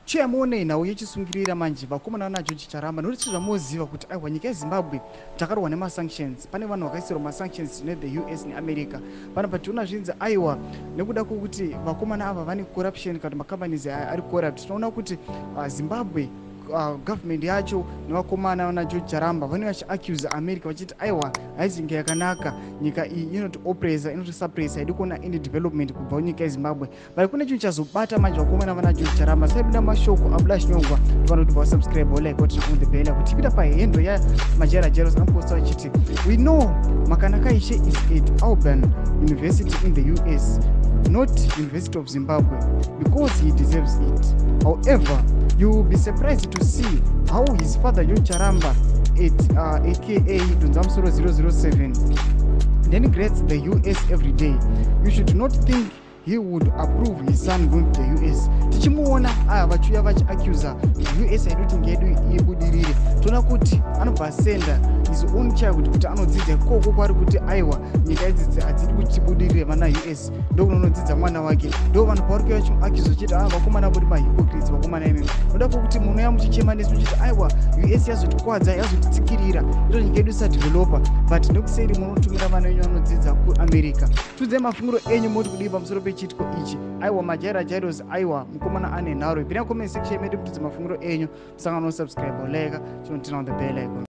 Chiyamuonei nhau yechisungirira manje vakomana vana George Charamba, nokuti sezvamunoziva kuti aiwa, nyika yeZimbabwe takarohwa nemasanctions. Pane vanhu vakaisirwa masanctions nethe US neAmerica. Panobva tiona zvinzi aiwa, nekuda kwokuti vakomana ava vane corruption kana macompanies aya ari corrupt. Tinoona kuti Zimbabwe government yacho nevakomana vana George Charamba vanenge vachiaccuse America vachiti aiwa, haizi nyika yakanaka, nyika iyi inoti oppressa, inoti suppressa, haidi kuona any development kubva kunyika yeZimbabwe. But kune chinhu chazobata manje vakomana vana George Charamba. Saipinda mashoko abuda chinyongwa, vanoti vasubscribe, like, turn on the bell kuti tipinda pahandle yaMajaira Jairos. Anoposta vachiti, "We know Makanakaishe is at Auburn University in the US, not University of Zimbabwe, because he deserves it. However, you will be surprised to see how his father John Charamba at aka Donzamusoro 007 denigrates the US every day. You should not think he would approve his son going to the US." Tichimuona aya vachiuya vachiaccusa US haidi kuti ngedu ibudirire, toona kuti anobva asenda his own child kuti anodzidza ikoko kwari kuti aiwa, nyika idzidzi hadzidi kuti tibudirire, vana US. Ndokunonodzidza mwana wake. Ndo vanhu pavari kuuya vachimuaccusa vachiti a vakomana muri mahypocrites, vakomana imimi, noda kwokuti munouya muchichema nesu muchiti aiwa, US yazotikwadza, yazotitsikirira ito nyika yedu isadevelopa, but nekuseri munotumira vana venyu vanodzidza kuAmerica. Tudzai mafungiro enyu, moti kudii pamusoro pechiitiko ichi? Aiwa, Majaira Jairos, aiwa, mukomana ane nharo. Ipinda comment section medu mutudze mafungiro enyu. Musangano, subscribe, like, turn on the bell icon.